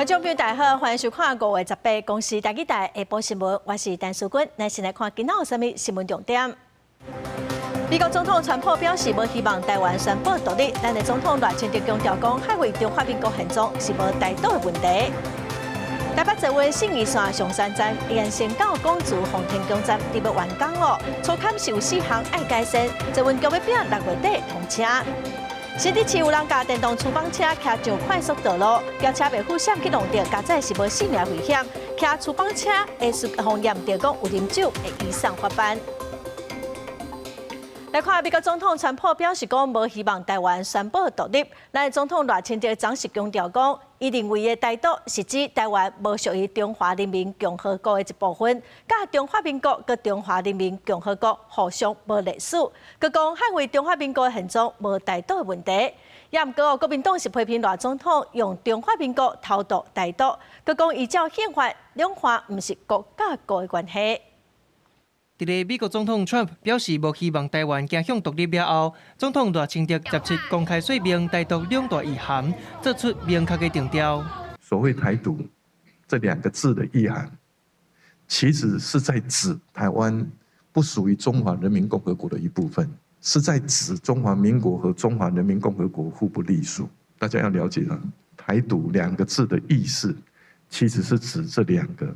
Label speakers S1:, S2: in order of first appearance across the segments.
S1: 觀眾朋友大家好，歡迎收看5月18公視台語台下晡新聞，我是陳淑君。咱先來看今仔有啥物新聞重點。美國總統川普表示，無希望台灣宣布獨立。咱的總統賴清德強調講，捍衛中華民國現狀是無台獨的問題。台北捷運信義線松山站延伸到港慈奉天宮站，佇欲完工咯。初勘是有四項愛改善，捷運局欲拼6月底通車。新竹市有人共電動粗棒車騎上快速道路，轎車袂負險去撞著，駕駛是無性命危險。騎粗棒車會予驗著講有啉酒，會移送法辦。來看美國總統川普表示講，無希望台灣宣布獨立。咱總統賴清德昨是強調講，伊認為的台獨是指台灣無屬於中華人民共和國的一部分，佮中華民國佮中華人民共和國互相無隸屬。閣講捍衛中華民國的現狀無台獨的問題。也毋過國民黨是批評賴總統用中華民國偷渡台獨，閣講依照憲法，兩岸毋是國佮國的關係。
S2: 佇咧美國總統川普表示無希望台灣走向獨立了後，總統賴清德17公開說明台獨兩大意涵，做出明確的定調。
S3: 所謂台獨這兩個字的意涵，其實是在指台灣不屬於中華人民共和國的一部分，是在指中華民國和中華人民共和國互不隸屬。大家要了解啊，台獨兩個字的意思，其實是指這兩個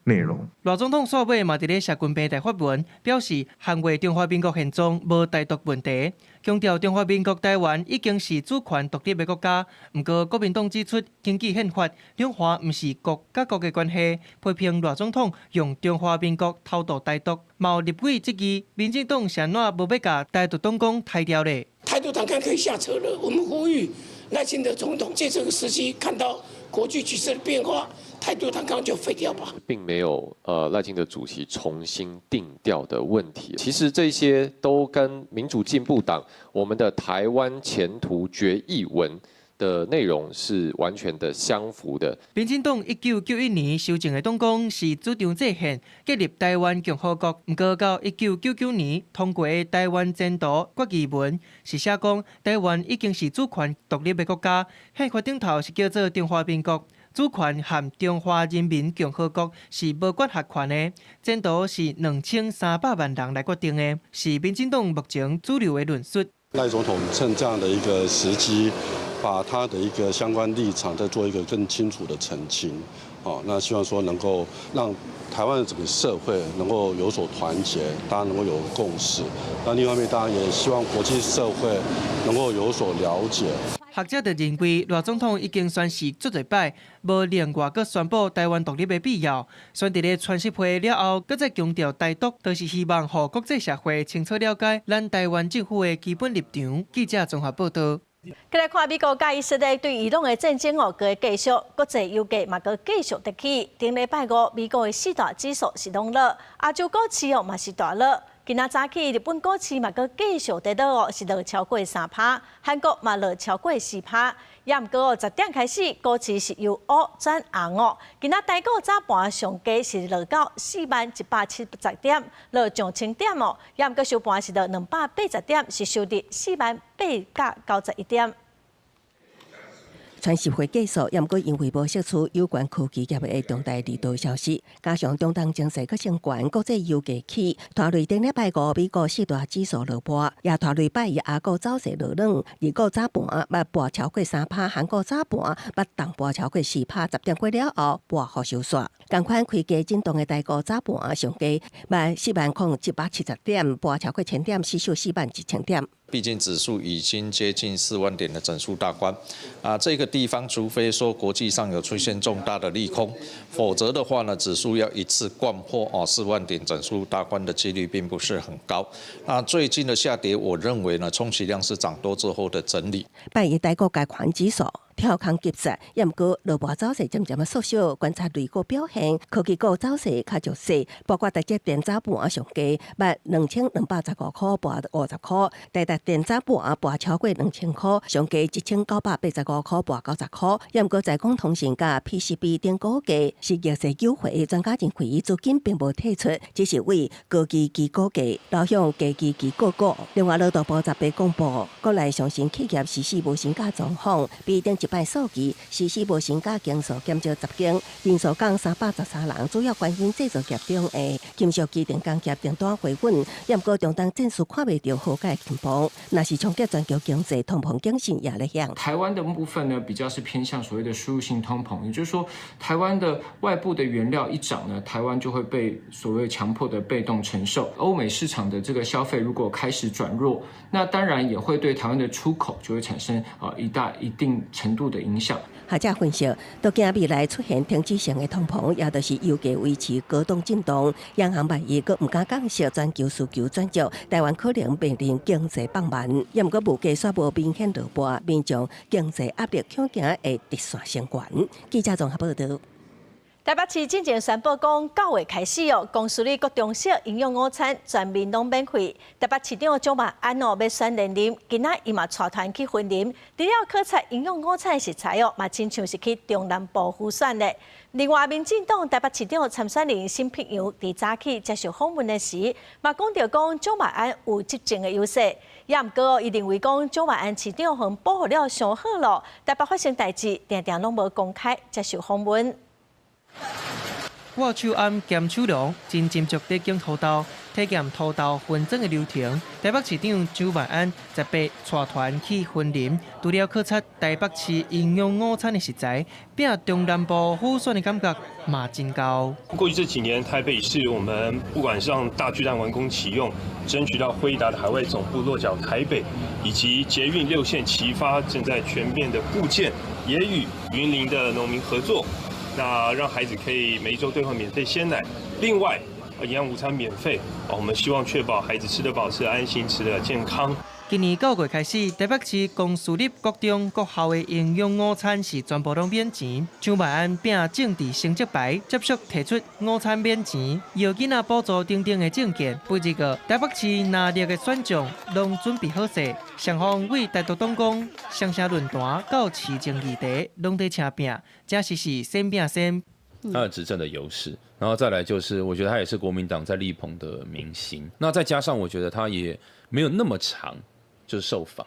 S3: 內容。
S2: 賴總統煞尾嘛，佇咧社群平台發文，表示捍衛中華民國現狀無台獨問題，強調中華民國台灣已經是主權獨立的國家。毋過國民黨指出，根據憲法，兩岸毋是國佮國的關係，批評賴總統用中華民國偷渡台獨。嘛有立委質疑，民進黨是按怎無欲共台獨黨綱刣掉咧？
S4: 台獨黨綱可以下車了。我們呼籲賴清德總統借這個時機，看到國際局勢的變化，台獨黨綱就廢掉吧。
S5: 並沒有賴清德主席重新定調的問題。其實這些都跟民主進步黨我們的台灣前途決議文的內容是完全的相符的。
S2: 民進黨1991年修正的黨綱是主張制憲建立台灣共和國，毋過到1999年通過的台灣前途決議文是寫講台灣已經是主權獨立的國家，憲法頂頭是叫做中華民國。主權和中華人民共和國是無管轄權的，前途是2300萬人來決定的，是民進黨目前主流的論述。
S6: 賴總統趁這樣的一個時機，把他的一個相關立場再做一個更清楚的澄清，哦，那希望說能夠讓台灣的整個社會能夠有所團結，大家能夠有共識。那另外一方面，當然也希望國際社會能夠有所了解。
S2: 學者就認為，賴總統已經宣示足濟擺，無另外閣宣布台灣獨立的必要。選佇咧川習會了後，閣再強調台獨，就是希望予國際社會清楚了解咱台灣政府的基本立場。記者綜合報道。
S1: 繼來看美國佮以色列對伊朗的戰爭哦，閣會繼續，國際油價嘛閣繼續跌起。頂禮拜五，美國的四大指數是攏落，亞洲股市哦嘛是大落。今仔早起，日本股市嘛閣繼續跌落哦，是落超過3趴，韓國嘛落超過4趴。也毋過哦，10點開始，股市是由烏轉紅哦。今仔台股早盤上低是落到40,170點，落上千點哦。也毋過收盤是落280點，是收佇40,891點。
S7: 川習會結束，也毋過因為無釋出有關科技業的重大利多消息，加上中東情勢閣升懸，國際油價起，拖累頂禮拜五美國四大指數落波，也拖累拜一亞股走勢落軟。日股早盤捌跋超過3趴，韓股早盤捌重跋超過4趴，10點過了後跋予收煞。仝款開低震盪的台股早盤上低，捌40,770點，跋超過千點，失守41,000點。
S8: 畢竟指數已經接近4萬點的整數大關，啊，這個地方除非說國際上有出現重大的利空，否則的話呢，指數要一次摜破哦4萬點整數大關的幾率並不是很高。那最近的下跌，我認為呢，充其量是漲多之後的整理。
S7: 拜一台股加權指數跳空急殺，也毋過落盤走勢漸漸仔縮小，觀察類股表現，科技股走勢較弱勢，包括台積電早盤上低，捌2215塊，跋50塊；台達電早盤跋超過2000塊，上低1985塊，跋90塊。也毋過在講通訊佮 PCB 等股價是逆勢救回，專家認為資金並無退出，只是為高基期股價流向低基期個股。另外，勞動部18公布，國內上新企業實施無薪假狀況，比頂一一擺數據，實施無薪假間數減少10間，人數降313人，主要關心製造業中的金屬機電工業訂單回穩，也毋過中東戰事看袂著和解情況，若是衝擊全球經濟，通膨警訊也咧響。
S9: 台灣的部分呢，比較是偏向所謂的輸入性通膨，也就是說，台灣的外部的原料一漲呢，台灣就會被所謂強迫的被動承受。歐美市場的這個消費如果開始轉弱，那當然也會對台灣的出口就會產生一定程度的影響。
S7: 學者分析，都驚未來出現停滯性的通膨，也就是油價維持高檔震盪，央行萬一閣毋敢降息，全球需求轉弱，台灣可能面臨經濟放慢。也毋過物價煞無明顯落坡，民眾經濟壓力恐驚會直線升懸。記者綜合報導。
S1: 台北市進前宣布講，9月開始哦，公私立國中小營養午餐全面攏免費。台北市長蔣萬安哦，欲選連任，今仔伊嘛帶團去雲林，除了考察營養午餐的食材哦，嘛親像是去中南部輔選咧。另外，民進黨台北市長參選人沈伯洋佇早起接受訪問的時，嘛講著講蔣萬安有執政的優勢，也毋過伊認為講蔣萬安市長予保護了傷好囉，台北發生代誌，定定攏無公開接受訪問。
S2: 握手頷兼手龍，真斟酌佇揀土豆，體驗土豆分裝的流程。台北市長蔣萬安18帶團去雲林，除了考察台北市營養午餐的食材，拼中南部輔選的感覺嘛真夠。
S10: 過去這幾年，台北市我們不管是讓大巨蛋完工啟用，爭取到輝達的海外總部落腳台北，以及捷運六線齊發正在全面的布建，也與雲林的農民合作。那讓孩子可以每一週兌換免費鮮奶，另外營養午餐免費。我們希望確保孩子吃得飽、吃得安心、吃得健康。
S2: 今年9月開始，台北市公私立國中國校的營養午餐是全部攏免錢。蔣萬安拼政治成績牌，接續提出午餐免錢、藥囡仔補助等等的政見。不過，台北市藍綠的選將攏準備好勢，雙方為台獨黨綱、雙城論壇到市政議題，攏佇捙拼，這是先拼先。
S11: 他的執政的優勢，然後再來就是，我覺得他也是國民黨在力捧的明星。那再加上，我覺得他也沒有那麼長就是受訪，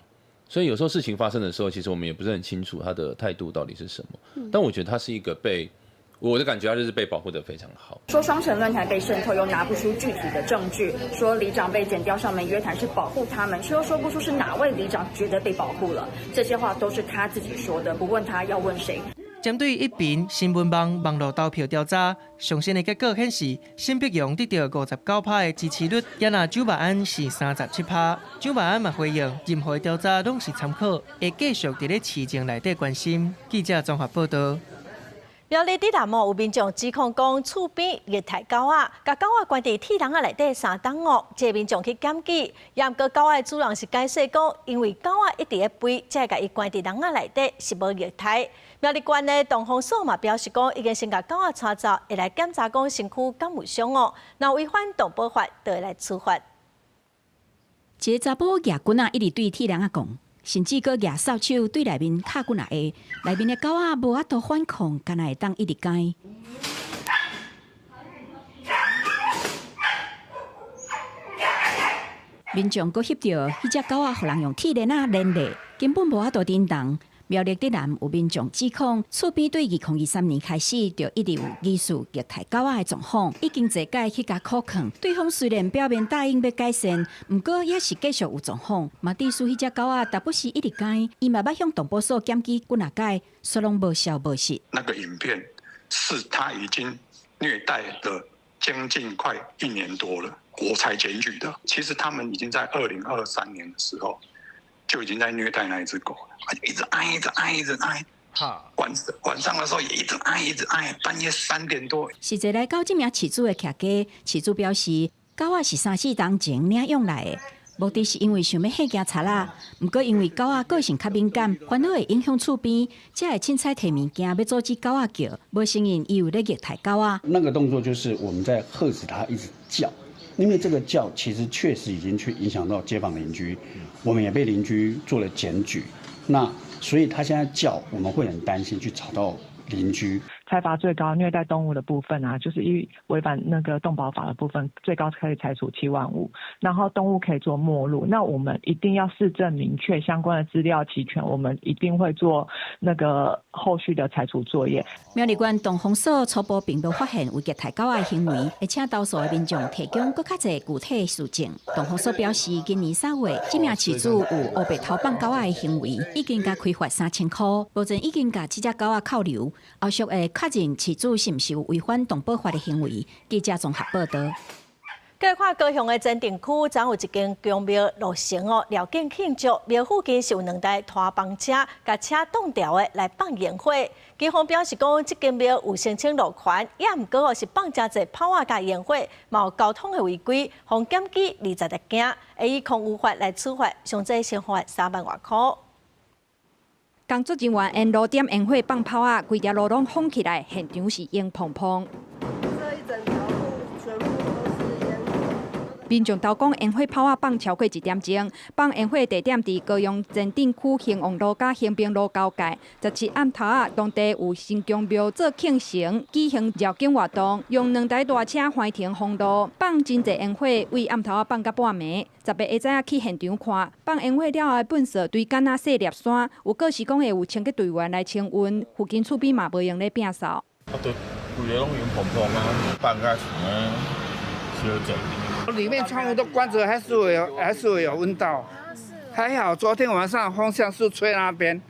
S11: 所以有時候事情發生的時候，其實我們也不是很清楚他的態度到底是什麼。但我覺得他是一個被，我的感覺他就是被保護得非常好。
S12: 說雙城論壇被滲透，又拿不出具體的證據；說里長被檢調上門約談是保護他們，卻又說不出是哪位里長覺得被保護了。這些話都是他自己說的，不問他要問誰？
S2: 針對一邊新聞網網路投票調查，上新的結果顯示，沈伯洋得著59%的支持率，也若蔣萬安是37%。蔣萬安嘛回應，任何調查攏是參考，會繼續佇咧市政內底關心。記者綜合報導。
S1: 苗栗竹南哦，有民眾指控講，厝邊虐待狗仔，共狗仔關佇鐵籠仔內底3冬哦，這個民眾去檢舉，也毋過狗仔的主人是解釋講，因為狗仔一直咧吠，才會共伊關佇籠仔內底，是無虐待。苗栗縣的動防所嘛表示講，已經先共狗仔帶走，會來檢查講身軀敢有傷哦，若違反動保法，就會來處罰。
S13: 一個查埔舉棍仔，一直對鐵籠仔講。甚至閣舉掃帚對內面敲棍仔下，內面的狗仔無法度反抗，干焦會當一直該。民眾閣翕著彼隻狗仔，予人用鐵鏈仔連咧，根本無法度振動。苗栗竹南有民眾指控，厝邊對2023年開始就一直有疑似虐待狗仔的狀況，已經濟擺去共苦勸，對方雖然表面答應欲改善，毋過也是繼續有狀況。嘛，致使彼隻狗仔逐不時一直該，伊嘛捌向動保所檢舉幾若擺，煞攏無消無息。
S14: 那個影片是他已經虐待了將近快一年多了，我才檢舉的。其實他們已經在2023年的時候就已經在虐待那一隻狗了，一直哀，一直哀，一直哀。晚上的時候也一直哀，一直哀，半夜3點多。
S13: 實際來到這名飼主的徛家，飼主表示，狗仔是三四冬前領養來的，目的是因為想欲嚇驚賊仔。毋過因為狗仔個性較敏感，煩惱會影響厝邊，才會凊彩提物件欲阻止狗仔叫，無承認伊有咧虐待狗仔。
S15: 那個動作就是我們在喝止它一直叫，因為這個叫其實確實已經去影響到街坊鄰居，我們也被鄰居做了檢舉。那所以他現在叫，我們會很擔心去吵到鄰居。
S16: 裁罰最高虐待動物的部分啊，就是依違反那個動保法的部分，最高可以裁處7萬5，然後動物可以做沒入。那我們一定要事證明確，相關的資料齊全，我們一定會做那個後續的裁處作業。
S13: 苗栗縣動防所初步並無發現有虐待狗仔的行為，會請投訴的民眾提供閣較濟具體事證。動防所表示，今年3月，這名飼主有烏白偷放狗仔的行為，已經共開罰3000箍，目前已經共這隻狗仔扣留，後續會確認飼主是毋是有違反動保法的行為。記者綜合報道。
S1: 過看高雄的前鎮區，昨有一間宮廟落成哦，廖境慶祝，廟附近是有兩台拖房車，共車擋牢的來放煙火。警方表示講，這間廟有申請路權，也毋過哦是放誠濟炮仔佮煙火，嘛有交通的違規，予檢舉26件，會以空污法來處罰，上濟先罰3萬外箍。
S17: 工作人員沿路點煙火放炮仔，規條路攏封起來，現場是煙蓬蓬。
S18: 這一整條路全部都是煙火。
S17: 民眾都講煙火炮仔放超過一點鐘，放煙火地點佇高雄前鎮區興旺路佮興平路交界。17暗頭仔，當地有新宮廟做慶生，舉行繞境活動，用兩台大車橫停封路，放真濟煙火，為暗頭仔放到半暝。18下早去現場看，放煙火了後的糞埽堆敢若細粒山，有告示講會有清潔隊員來清運，附近厝邊嘛無閒咧摒掃。
S19: 啊，都規个攏煙蓬蓬啊，放甲像咧燒濟。
S20: 裡面窗戶都關著，還是會有聞到。還好昨天晚上風向是吹那邊，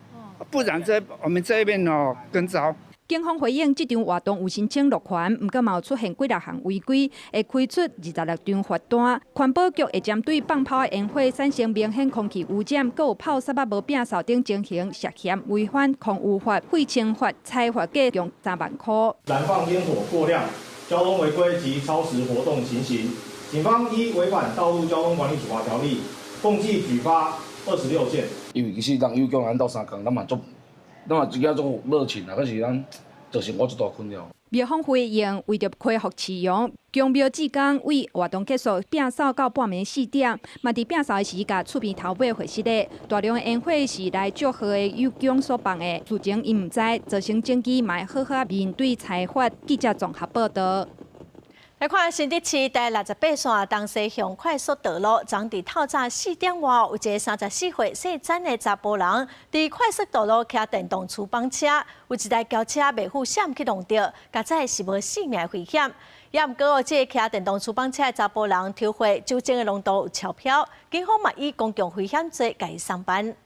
S20: 不然這我們這邊哦更糟。
S17: 警方回應，這場活動有申請路權，毋過嘛有出現幾六項違規，會開出26張罰單。環保局會針對放炮的煙火產生明顯空氣污染，閣有炮屑仔無摒掃等情形，涉嫌違反空污法、廢清法，裁罰計共3萬箍。
S21: 燃放煙火過量、交通違規及超時活動情形，警方依違反道路交通管理處罰條例，共計舉發26件。
S22: 因為其實人有叫咱鬥相共，咱嘛足，咱嘛真正足熱情啊，可是咱造成我足大困擾。
S17: 廟方回應，為著恢復市容，宮廟志工為活動結束摒掃到半暝4點，嘛佇摒掃的時，共厝邊頭尾會失咧。大量的煙火是來祝賀的有宮所放的，事前𪜶毋知，造成證據，嘛會好好面對裁罰。記者綜合報道。
S1: 來看新竹市第68線東西向快速道路，昨佇透早4點外，有一个34歲姓詹的查埔人，佇快速道路騎電動趨板車，有一台轎車袂赴閃去撞著，佳哉是無性命危險。也毋過哦，這个騎電動趨板車的查埔人抽血酒精的濃度有超標，警方嘛以公共危險罪共伊送辦。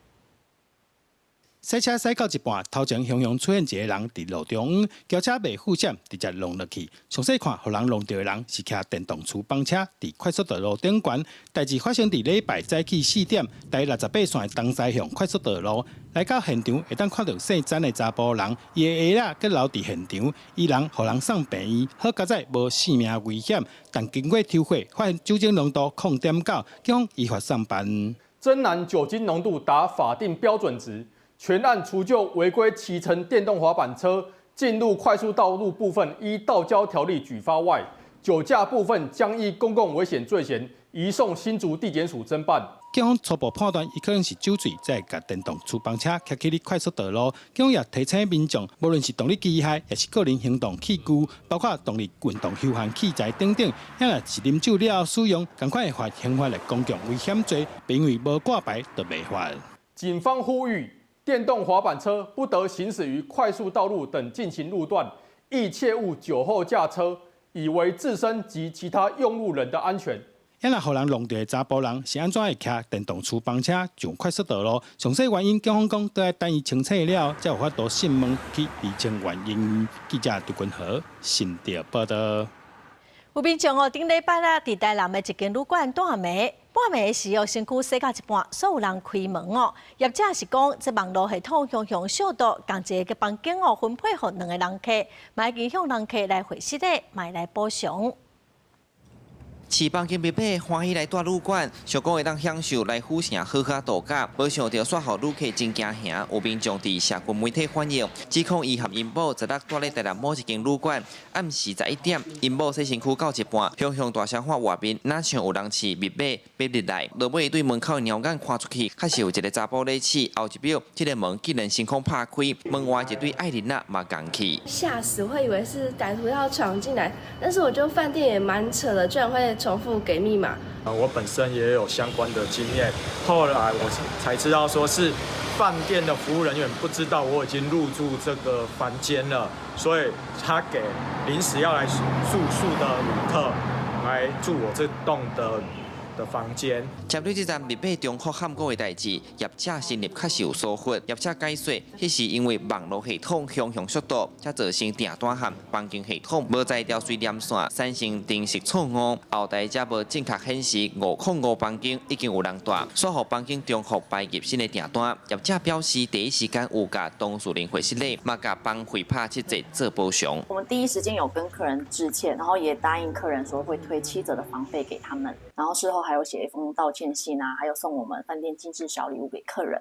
S23: 賽車賽到一半，頭前雄雄出現一个人佇路中央，轎車袂赴閃，直接撞落去。詳細看，予人撞著的人是騎電動趨板車，佇快速道路頂懸。代誌發生佇禮拜早起4點，台68線東西向快速道路。來到現場，會當看著姓詹的查埔人，伊的鞋仔閣留佇現場，伊人予人送病院，好佳哉無性命危險，但經過抽血發現酒精濃度0.9，警方依法送辦。
S24: 真男酒精濃度達法定標準值。全案除就違規騎乘電動滑板車進入快速道路部分依道交條例舉發外，酒駕部分將依公共危險罪嫌移送新竹地檢署偵辦。
S23: 警方初步判斷，伊可能是酒醉，才會共電動趨板車騎去快速道路。警方也提醒民眾，無論是動力機械，抑是個人行動器具，包括動力運動休閒器材等等，遐若是啉酒了後使用，仝款會犯刑法的公共危險罪，別因為無掛牌就袂罰。
S24: 警方呼籲，電動滑板車不得行駛於快速道路等禁行路段，亦切勿酒後駕車，以維自身及其他用路人的安全。
S23: 遐若予人撞著的查埔人是按怎會騎電動趨板車上快速道路？詳細原因，警方講都愛等伊清醒了，才有法度訊問去釐清原因。記者杜君豪新竹報道。
S1: 有民眾哦，頂禮拜啦，佇台南的一間旅館蹛暝，半暝的時候，身軀洗到一半，所有人開門哦。業者是講，這網路系統雄雄小毒，仝一个房間哦，分配予兩个人客，嘛已經向人客來回息的，買來補償。
S3: 飼房間密碼，歡喜來蹛旅館，想講會當享受來府城好好度假，無想著煞予旅客真驚嚇。有民眾佇社群媒體反映，指控伊和𪜶某十六蹛咧台南某一間旅館，暗時11點，𪜶某洗身軀到一半，雄雄大聲喊外面，若像有人試密碼欲入來，落尾對門口的貓眼看出去，確實有一個查埔咧試，後一秒，這个門竟然升空拍開，門外一對愛人仔嘛仝去。
S4: 嚇死，會以為是歹徒要闖進來，但是我覺得飯店也蠻扯的，居然會重複給密碼。
S5: 我本身也有相關的經驗，後來我才知道說是飯店的服務人員不知道我已經入住這個房間了，所以他給臨時要來住宿的旅客來住我這棟的房間。
S3: 針對這單密碼重複喊過的代誌，業者承認確實有疏忽。業者解釋，彼是因為網路系統雄雄速度，才造成訂單和房間系統無才調隨連線產生程式錯誤，後台才無正確顯示505房間已經有人蹛，煞予房間重複排入新的訂單。業者表示，第一時間有共當事人回失禮，嘛共房費拍7折做補償。
S6: 我們第一時間有跟客人致歉，然後也答應客人說會退7折的房費給他們，然後事後還有寫一封道歉信啊，還有送我們飯店精緻小禮物給客人。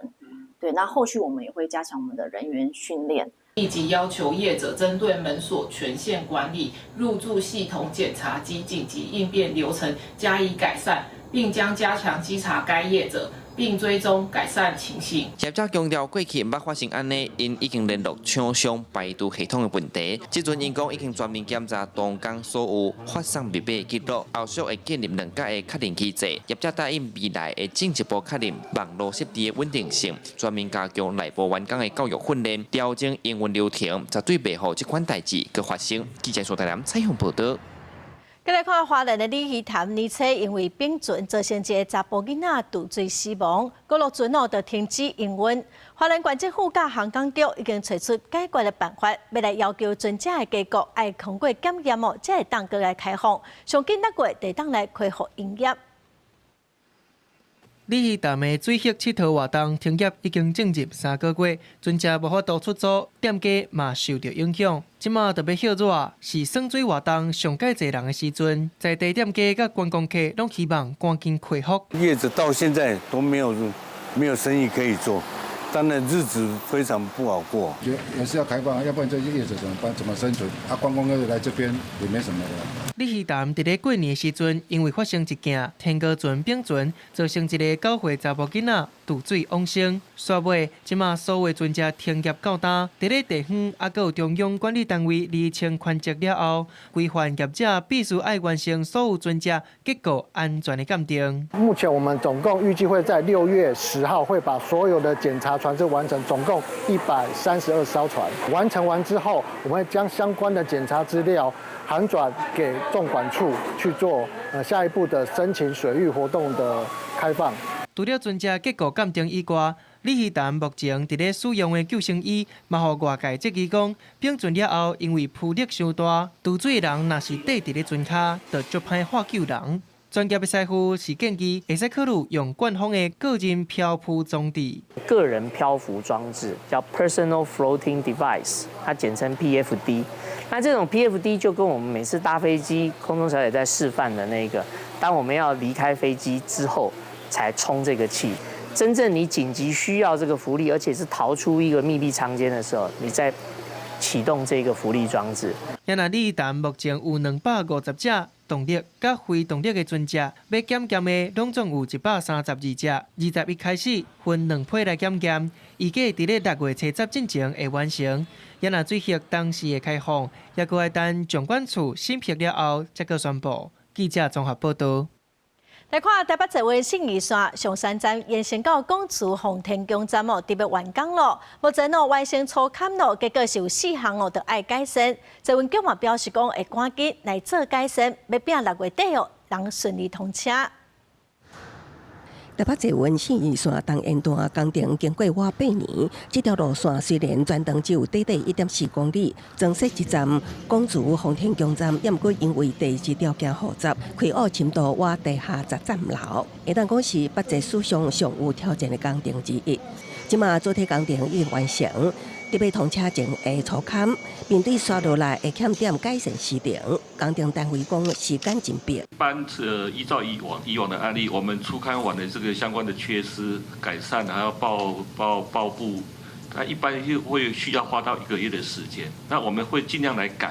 S6: 對，那後續我們也會加強我們的人員訓練，
S25: 立即要求業者針對門鎖權限管理、入住系統檢查及緊急應變流程加以改善，並將加強稽查該業者，並追蹤改善情形。
S3: 業者強調，過去毋捌發生按呢，𪜶已經聯絡廠商排除系統的問題。這陣𪜶講已經全面檢查當工所有發送密碼記錄，後續會建立兩角的確認機制。業者答應未來會進一步確認網路設置的穩定性，全面加強內部員工的教育訓練，調整營運流程，絕對袂予這款代誌閣發生。記者蘇台南採訪報導。
S1: 再來看花蓮的鯉魚潭，年初因為冰船造成一个查埔囡仔墜水死亡，高樂船哦就停止營運。花蓮縣政府佮航港局已經提出解決的辦法，欲來要求船隻的結構愛通過檢驗哦，才會當閣來開放。上緊6月就當來恢復營業。
S2: 鯉魚潭的水域𨑨迌活動停業已經進入3個月，船隻無法度出租，店家嘛受著影響。這馬特別歇熱，是耍水活動上蓋濟人的時陣，在地店家佮觀光客攏希望趕緊恢復。
S26: 業者到現在都沒有生意可以做，當然日子非常不好過。
S27: 也是要開放，要不然這些業者怎麼辦？怎麼生存？啊，觀光客來這邊也沒什麼的。
S2: 鯉魚潭佇咧過年時陣，因為發生一件天鵝船冰船，造成一个9歲查某囡仔墜水往生。煞尾，這馬所有船隻停業到今，佇咧地方猶閣有中央管理單位釐清權責了後，規範業者必須愛完成所有船隻結構安全的鑑定。
S28: 目前我們總共預計會在6月10號會把所有的檢查船隻完成，總共132艘船。完成完之後，我們會將相關的檢查資料函轉給縱管處去做下一步的申請水域活動的開放。
S2: 除了船隻結構鑑定以外，鯉魚潭目前佇咧使用的救生衣，嘛予外界質疑講，冰船了後，因為浮力傷大，墜水的人若是綴佇咧船跤，就足歹喊救人。專業的師傅是建議，會使考慮用官方的個人漂浮裝置。
S29: 個人漂浮裝置叫 Personal Floating Device，它簡稱 PFD。那這種 PFD 就跟我們每次搭飛機，空中小姐在示範的那個，當我們要離開飛機之後，才充這個氣。真正你緊急需要這個浮力，而且是逃出一個密閉艙間的時候，你再啟動這個浮力裝置。
S2: 也若鯉魚潭目前有250隻動力佮非動力的船隻，欲檢驗的攏總有132隻。21開始分兩批來檢驗，預計佇咧6月初10進前會完成。也若水域當時會開放，猶閣愛等縱管處審核了後，才閣宣布。記者綜合報導。
S1: 來看台北捷運信義線松山站延伸到港慈奉天宮站哦，著欲完工咯。目前哦完成粗勘咯，結果是有四項哦，著愛改善。捷運局嘛表示講會趕緊來做改善，欲拼6月底哦，能順利通車。
S7: 台北捷運信義線東延段工程經過倚8年，這條路線雖然全長只有短短1.4公里，增設一站港慈奉天宮站，猶毋過因為地質條件複雜，開挖深度倚地下10層樓，會當講是北捷史上上有挑戰的工程之一。這馬主體工程已經完成，特別通車前的粗勘，面對紲落來的欠點改善時程，工程單位講時間緊迫。
S8: 一般依照以往的案例，我們初勘完的這個相關的缺失改善，還要報部，那一般就會需要花到一個月的時間。那我們會盡量來趕，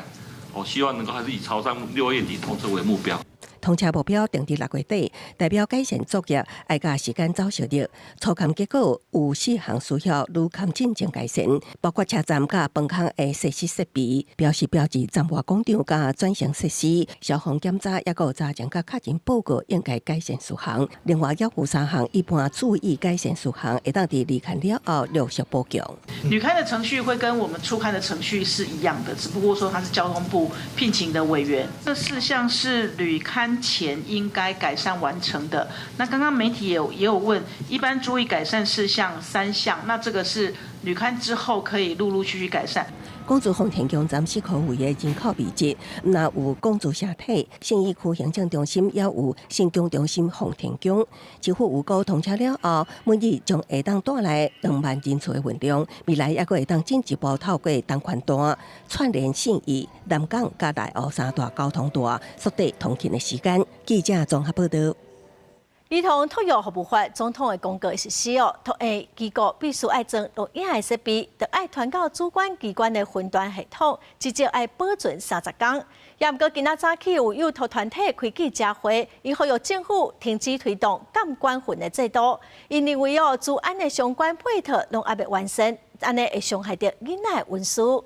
S8: 我希望能夠還是以朝上6月底通車為目標。
S7: 通車目標定佇6月底，代表改善作業愛佮時間走相著。初勘結果有四項需要履勘進前改善，包括車站佮飯空的設施設備、標識標誌、站外廣場佮轉乘設施、消防檢查，抑閣有查證佮確認報告應該改善事項。另外，猶有三項一般注意改善事項，會當佇履勘了後陸續補強。
S9: 履勘的程序會跟我們初勘的程序是一樣的，只不過說它是交通部聘請的委員。這四項是履勘前應該改善完成的。那剛剛媒體也有問，一般注意改善事項三項，那這個是履勘之後可以陸陸續續改善。
S7: 港珠奉天宮站是可位的人口密集，毋但有港珠社體、信義區行政中心，也有新疆中心奉天宮。市府預估通車了後，每日將會當帶來2萬人次的運量，未來猶閣會當進一步透過東環段串聯信義、南港佮內湖三大交通帶，縮短通勤的時間。記者綜合報道。
S1: 兒童托育服務法總統的公告實施哦，托嬰機構必須愛裝錄影的設備，著愛傳到主管機關的雲端系統，至少愛保存30工。也毋過今仔早起有幼托團體開記者會，𪜶呼籲政府停止推動監管份的制度，𪜶認為哦，資安的相關配套攏猶未完善，按呢會傷害著囡仔的隱私。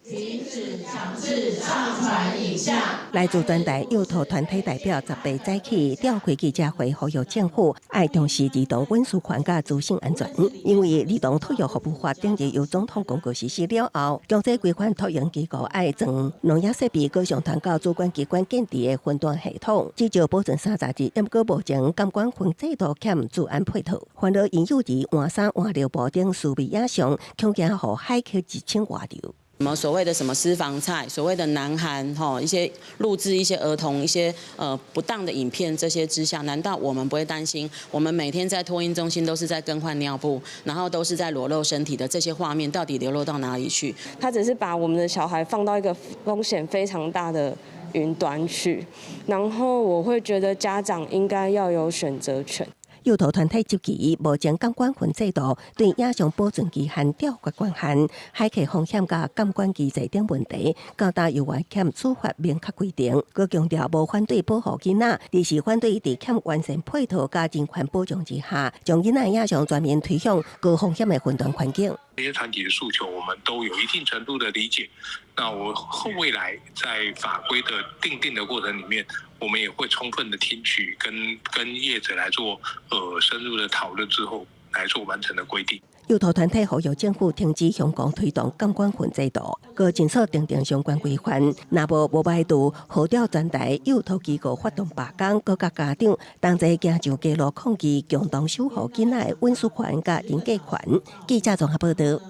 S10: 停止強制上傳影像。
S7: 來自全台幼托團體代表18早起召開記者會，呼籲政府愛重視兒童隱私權佮資訊安全。因為兒童托育服務法頂日由總統公告實施了後，強制規範托嬰機構愛裝錄影設備，閣上傳到主管機關建置的雲端系統，至少保存30日。毋過目前監管份制度欠資安配套，煩惱嬰幼兒換衫換尿布等私密影像，恐驚予駭客入侵外流。
S11: 什麼所謂的什麼私房菜，所謂的南韓吼一些錄製一些兒童一些不當的影片，這些之下，難道我們不會擔心？我們每天在托嬰中心都是在更換尿布，然後都是在裸露身體的這些畫面，到底流落到哪裡去？
S12: 他只是把我們的小孩放到一個風險非常大的雲端去，然後我會覺得家長應該要有選擇權。
S7: 幼托團體質疑，目前監管份制度對影像保存期限吊決權限、駭客風險佮監管機制等問題，較大猶原欠處罰明確規定。閣強調無反對保護囡仔，而是反對佇欠完善配套佮人權保障之下，將囡仔影像全面推向高風險的雲端環境。
S13: 這些團體的訴求，我們都有一定程度的理解。那我未來在法規的訂定的過程裡面，我們也會充分的聽取跟業者來做深入的討論之後，來做完成的規定。
S7: 幼托團體呼籲政府停止香港推動監管份制度，閣盡速訂定相關規範。若無無排除號召全台幼托機構發動罷工，閣佮家長同齊行上街路抗議，共同守護囡仔的隱私權佮人格權。記者綜合報道。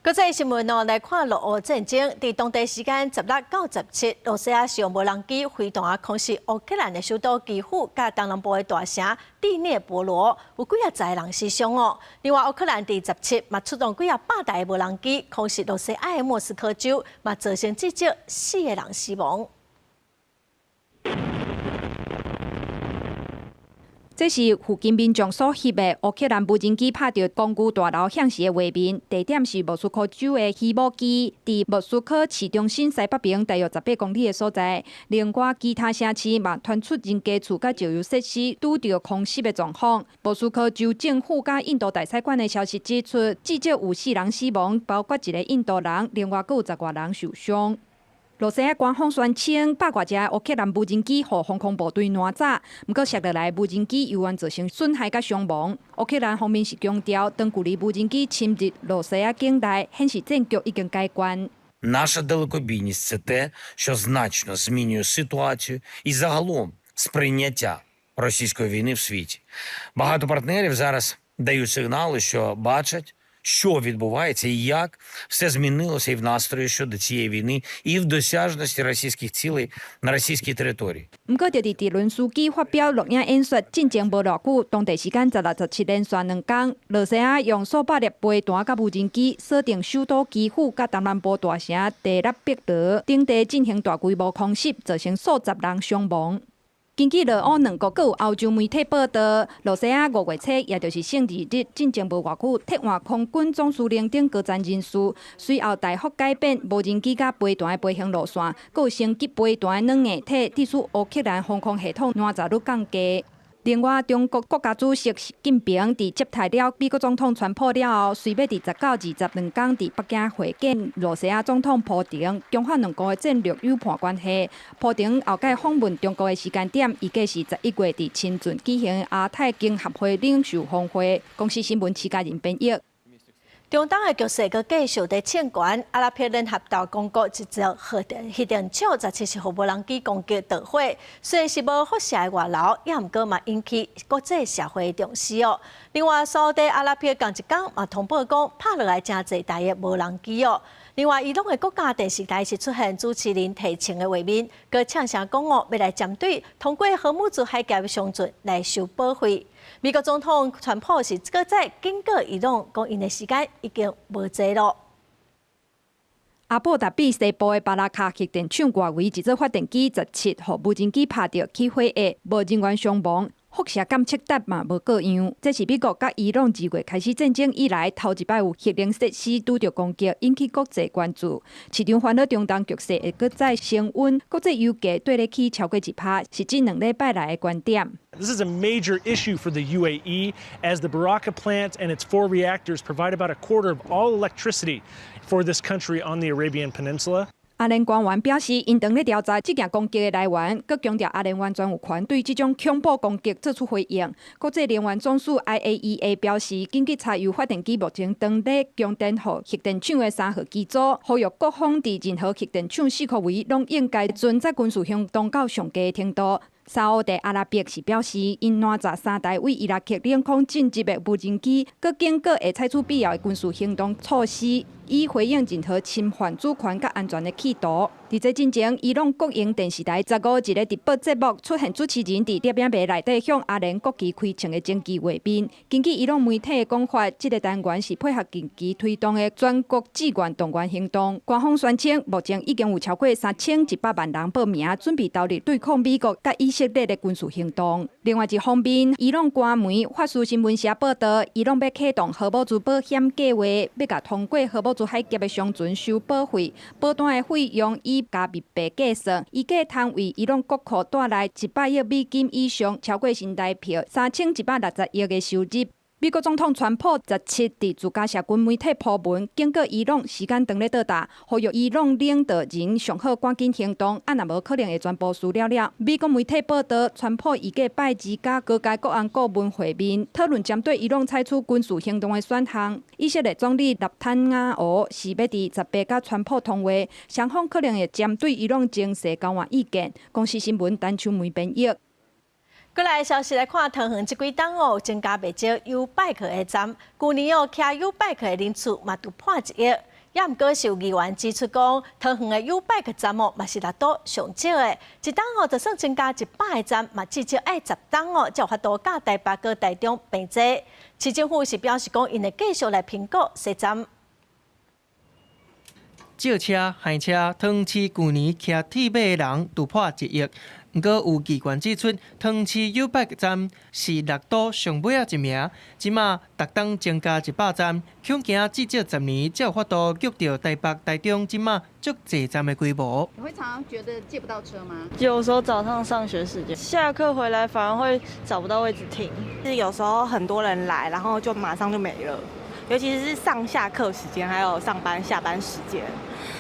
S1: 國際新聞哦，來看俄烏戰爭。佇當地時間16到17，俄羅斯使用無人機飛彈空襲烏克蘭的首都基輔，佮東南部的大城第聶伯羅，有幾仔十个人死傷哦。另外，烏克蘭佇十七嘛出動幾仔百台的無人機空襲俄羅斯的莫斯科州，嘛造成至少四個人死亡。
S17: 這是附近民眾所翕的烏克蘭無人機拍著公寓大樓顯示的畫面，地點是莫斯科州的希姆基，佇莫斯科市中心西北邊大約18公里的所在。另外，其他城市嘛傳出人家厝佮石油設施拄著空襲的狀況。莫斯科州政府佮印度大使館的消息指出，至少有四人死亡，包括一个印度人，另外閣有十外人受傷。羅西亞官方宣稱，百外架烏克蘭無人機予防空部隊攆走，毋過爍落來無人機猶原造成損害佮傷亡。烏克蘭方面是強調，長距離無人機侵入羅西亞境內，顯示戰局已經改觀。
S14: Наша далекобійність – це те, що значно змінює ситуацію і загалом сприйняття російської війни в світі. Багато партнерів зараз дають сигнали, що бачать, Що відбувається і як все змінилося і в настрої щодо цієї війни, і в досяжності російських цілей на російській території.
S17: 毋過，就佇澤倫斯基發表錄影演說進前無偌久，當地時間16、17連續兩工，羅西亞用數百粒飛彈佮無人機鎖定首都基輔佮東南部大城第聶伯羅等地進行大規模空襲，造成數十人傷亡。根據羅烏兩國閣有歐洲媒體報道，羅西亞5月初，也就是聖二日進前無偌久，撤換空軍總司令等高層人士，隨後大幅改變無人機佮飛彈的飛行路線，閣有升級飛彈的軟硬體，致使烏克蘭防空系統爛閘率降低。另外，中國國家主席習近平佇接待了美國總統川普了後，隨欲佇19、22工佇北京會見羅西亞總統普丁，強化兩國的戰略友伴關係。普丁後擺訪問中國的時間點，預計是11月佇深圳舉行亞太經合會領袖峰會。公視新聞徐嘉仁編譯。
S1: 中東的局勢閣繼續佇升懸，阿拉伯聯合大公國一座核電廠17日予無人機攻擊導火，雖然是無輻射的外流，也毋過嘛引起國際社會重視哦。另外，沙烏地阿拉伯仝一工嘛通報講，拍落來誠濟台的無人機哦。另外，伊朗的國家電視台是出現主持人提槍的畫面，閣嗆聲講哦，欲來針對通過荷姆茲海峽的商船來收保費。美國總統川普是閣再警告伊朗，講𪜶的時間已經無濟囉。
S17: 阿布達比西部的巴拉卡核電廠外圍一座發電機17予無人機拍著起火焰，無人員傷亡，輻射監測塔嘛無過樣。這是美國佮伊朗2月開始戰爭以來，頭一擺有核能設施拄著攻擊，引起國際關注。市場煩惱中東局勢會閣再升溫，國際油價綴咧起超過1%，是這兩禮拜來的懸點。
S15: This is a major issue for the UAE as the Barakah plant and its four reactors provide about a quarter of all electricity for this country on the Arabian Peninsula.
S17: 阿聯官員表示，𪜶當咧調查這件攻擊的來源，閣強調阿聯完全有權對這種恐怖攻擊做出回應。國際能源總署 IAEA 表示，緊急柴油發電機目前當咧供電予核電廠的三號機組，呼籲各方佇任何核電廠四箍圍攏應該遵照軍事行動到上低程度。沙烏地阿拉伯是表示，𪜶攔截三台對伊拉克領空進入的無人機，閣警告會採取必要的軍事行動措施，以回應任何侵犯主權佮安全的企圖。佇這進前，伊朗國營電視台15一个直播節目出現主持人佇攝影棚內底向阿聯國旗開槍的偵緝畫面。根據伊朗媒體的講法，這个單元是配合近期推動的全國志願動員行動。官方宣稱，目前已經有超過3100萬人報名，準備投入對抗美國佮以色列的軍事行動。另外一方面，伊朗官媒法斯新聞社報導，伊朗欲啟動荷姆茲保險計劃，欲共通過荷姆茲海峽的商船收保費，保單的費用以加密幣計算，預計通為伊朗國庫帶來100億美金以上，超過新台幣3160億的收入。美國總統川普17佇自家社群媒體鋪文，警告伊朗時間當咧倒搭，呼籲伊朗領導人上好趕緊行動，啊若無可能會全部輸了了。美國媒體報導，川普預計拜二佮高階國安顧問會面，討論針對伊朗採取軍事行動的選項。以色列總理納坦雅胡是欲佇18佮川普通話，雙方可能會針對伊朗情勢交換意見。公視新聞陳秋梅編譯。
S1: 過來消息來看，桃園這幾冬哦，增加袂少 YouBike 的站，舊年哦，騎 YouBike 的人次嘛突破1億。也毋過是有議員指出講，桃園的 YouBike 站哦，嘛是六都上少的，一冬哦，就算增加100個站，嘛至少愛10冬哦，才有法度佮台北佮台中平齊。市政府是表示講，𪜶會繼續來評估設站。
S2: 借車、還車，桃園市舊年騎鐵馬的人突破1億。毋過有議員指出，桃園市 YouBike 站是六都上尾仔一名，這馬逐冬增加100站，恐驚至少10年才有法度約著台北、台中這馬足濟站的規模。
S10: 你會常常覺得借不到車嗎？
S16: 有時候早上上學時間，下課回來反而會找不到位置停。
S17: 是有時候很多人來，然後就馬上就沒了，尤其是上下課時間，還有上班下班時間。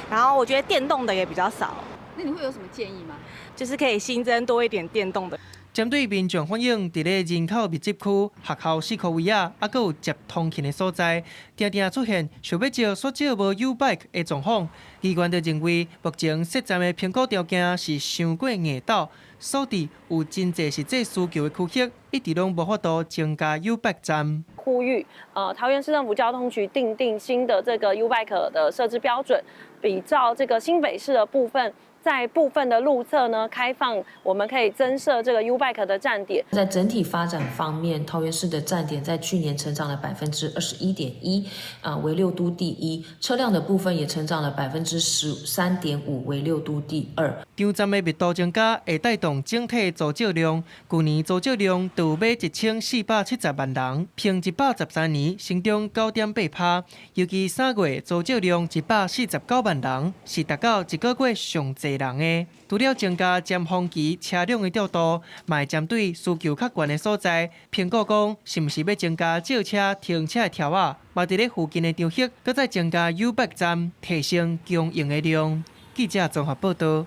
S17: 然後我覺得電動的也比較少。
S10: 那你會有什麼建議嗎？
S17: 就是可以新增多一點電動的。
S2: 針對民眾反映，佇咧人口密集區、學校四箍圍仔，猶閣有捷通勤的所在，定定出現想欲借煞借無 YouBike 的狀況。議員就認為，目前設站的評估條件是傷過硬鬥，所致有真濟實際需求的區域，一直攏無法度增加 YouBike 站。
S4: 呼籲，桃園市政府交通局訂定新的這個 YouBike 的設置標準，比照這個新北市的部分。在部分的路側呢，開放我們可以增設這個 YouBike 的站點。
S5: 在整體發展方面，桃園市的站點在去年成長了21.1%，啊，為六都第一。車輛的部分也成長了13.5%，為六都第二。
S2: 場站的密度增加，會帶動整體租借量。舊年租借量就買1470萬人，平113年成長9.8%。尤其3月租借量149萬人，是達到一個月上濟人的。除了增加尖峰期車輛的調度，嘛會針對需求較懸的所在，評估講是毋是欲增加借車停車的柱仔，嘛佇咧附近的場域，閣再增加 YouBike 站，提升供應的量。記者綜合報導。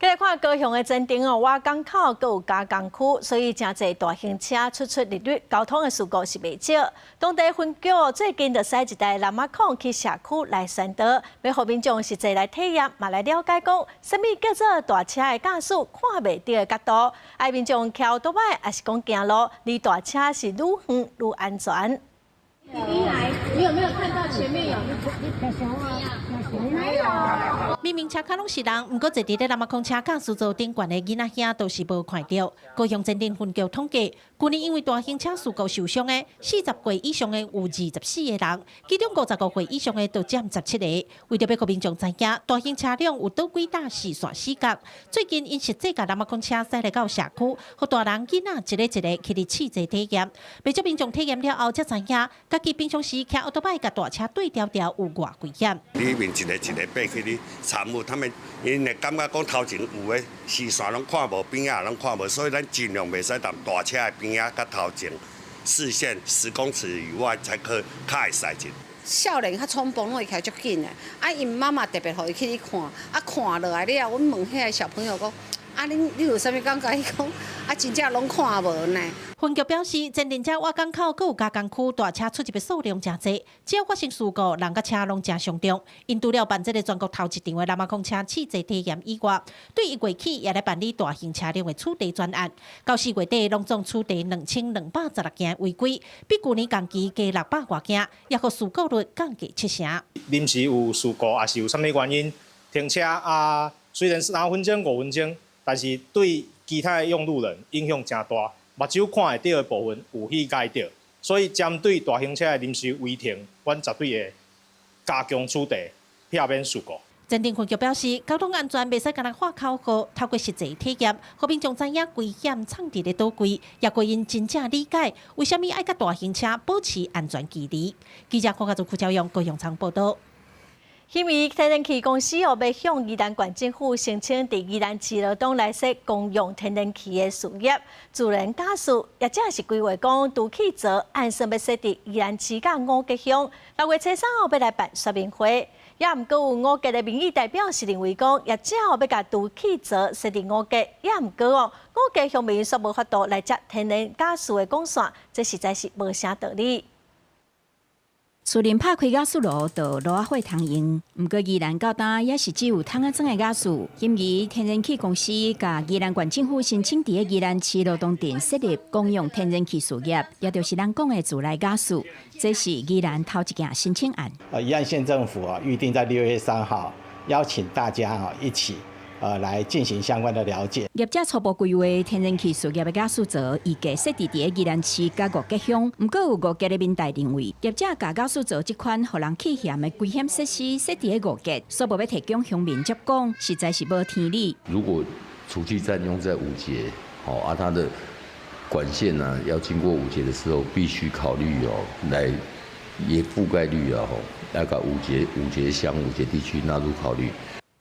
S1: 繼續看高雄的前鎮哦，倚港口閣有加工區，所以誠濟大型車出出入入，交通的事故是袂少。當地分局最近就駛一台藍仔控去社區來宣導，欲予民眾實際來體驗，嘛來了解講，啥物叫做大車的駕駛看袂著的角度，愛民眾騎歐多擺，抑是講行路，離大車是愈遠愈安全。
S10: 弟弟來，你有沒有看到前面有？沒有。
S18: 明明車跤攏是人，毋過坐佇咧藍仔控車駕駛座頂懸的囡仔兄都是無看著。高雄前鎮分局統計，舊年因為大型車事故受傷的40歲以上的有24個人，其中55歲以上的就佔17個。為著欲予民眾知影，大型車輛有佗幾搭視線死角。最近𪜶實際共藍仔控車駛來到社區，予大人囡仔一个一个去佇試坐體驗。袂少民眾體驗了後才知影，家己平常時騎歐多擺共大車對調調有偌危險。
S19: 裡面一个一个爬去咧參與，他們𪜶會感覺講頭前有的視線攏看無，邊仔攏看無，所以咱盡量袂使佇大車的邊仔佮頭前視線10公尺以外才可較會使進。
S20: 少年較衝動，攏會騎足緊的，啊，𪜶媽媽特別予伊去咧看，啊，看落來了後，阮問彼个小朋友講，啊，你有啥物感覺？伊講，啊，真正攏看無呢。
S18: 分局表示，前鎮遮倚港口閣有加工區，大車出入的數量誠濟，只要發生事故，人佮車攏誠傷重。𪜶除了辦這个全國頭一場的藍仔控車試坐體驗以外，對1月起也來辦理大型車輛的取締專案。到4月底，攏總取締2216件違規，比舊年同期加600外件，也予事故率降低7成。
S21: 臨時有事故，抑是有啥物原因停車啊？雖然3分鐘、5分鐘，但是對其他的用路人影響誠大。目睭看會著的部分有去礙著，所以針對大型車的臨時違停，阮絕對會加強取締，避免事故。
S18: 前鎮分局表示，交通安全袂使干焦喊口號，透過實際體驗，予民眾知影危險藏佇咧佗位，也予𪜶真正理解為啥物愛佮大型車保持安全距離。記者郭家祖、邱朝陽高雄倉報導。
S1: 因為天然氣公司哦，欲向宜蘭縣政府申請佇宜蘭市羅東來設公用天然氣的事業，自然家事業者是規劃講，儲氣槽按算欲設佇宜蘭市佮五結鄉，6月初3號欲來辦說明會。也毋過有五結的民意代表是認為講，業者欲共儲氣槽設佇五結，也毋過哦，五結鄉民煞無法度來接天然瓦斯的管線，這實在是無啥道理。
S22: 自然拍開瓦斯爐就爐仔火通用，毋過宜蘭到今也是只有桶仔裝的瓦斯。因為天然氣公司共宜蘭縣政府申請佇宜蘭市羅東鎮設立公用天然氣事業，也就是人講的自來瓦斯，這是宜蘭頭一件申請案。
S23: 宜蘭縣政府啊，預定在6月3號邀請大家啊一起來進行相關的了解。
S22: 業者初步規劃天然氣事業的瓦斯槽，預計設置佇宜蘭市佮五結鄉。毋過有五結的民代認為，業者共瓦斯槽這款予人氣嫌的危險設施設佇五結，煞無欲提供鄉民接管，實在是無天理。
S24: 如果儲氣站用在五結，好啊，它的管線呢要經過五結的時候，必須考慮哦，來也覆蓋率啊，吼，要共五結鄉五結地區納入考慮。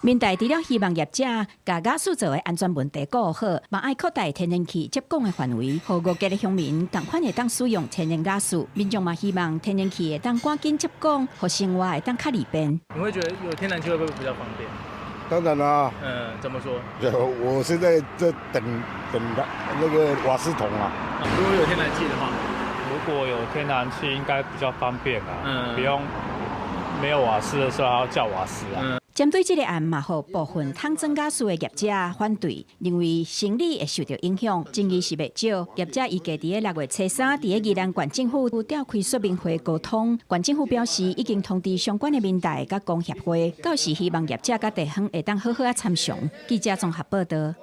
S22: 民代除了希望業者共瓦斯槽的安全問題顧好，嘛愛擴大天然氣接管的範圍，予五結的鄉民仝款會當使用天然瓦斯。民眾嘛希望天然氣會當趕緊接管，予生活會當較利便。
S15: 你會覺得有天然氣會不會比較方便？
S3: 當然啦。
S6: 嗯，怎麼說？
S3: 我現在在等等那個瓦斯桶啊。
S6: 如果有天然氣的話，
S8: 如果有天然氣應該比較方便啊，不用沒有瓦斯的時候還要叫瓦斯啊。
S22: 針對這个案，嘛予部分桶裝瓦斯的業者反對，認為生理會受著影響，爭議是袂少。業者預計佇咧6月初3，佇咧宜蘭縣政府召開說明會溝通。縣政府表示，已經通知相關的民代佮工協會，到時希望業者佮地方會當好好仔參詳。記者綜合報道。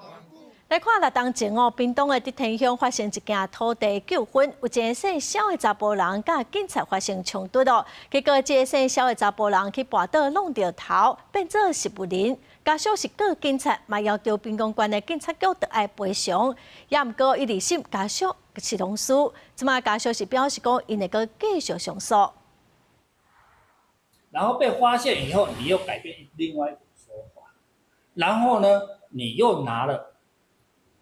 S1: 來看六冬前哦，屏東的竹田鄉發生一件土地糾紛，有一个姓蕭的查埔人佮警察發生衝突哦。結果這個姓蕭的查埔人去跋倒挵著頭，變做植物人。家屬是告警察，嘛要求屏東縣的警察局著愛賠償。也毋過伊二審家屬是攏輸，這馬家屬是表示講，𪜶會閣繼續上訴。
S9: 然後被發現以後，你又改變另外一種說法，然後呢，你又拿了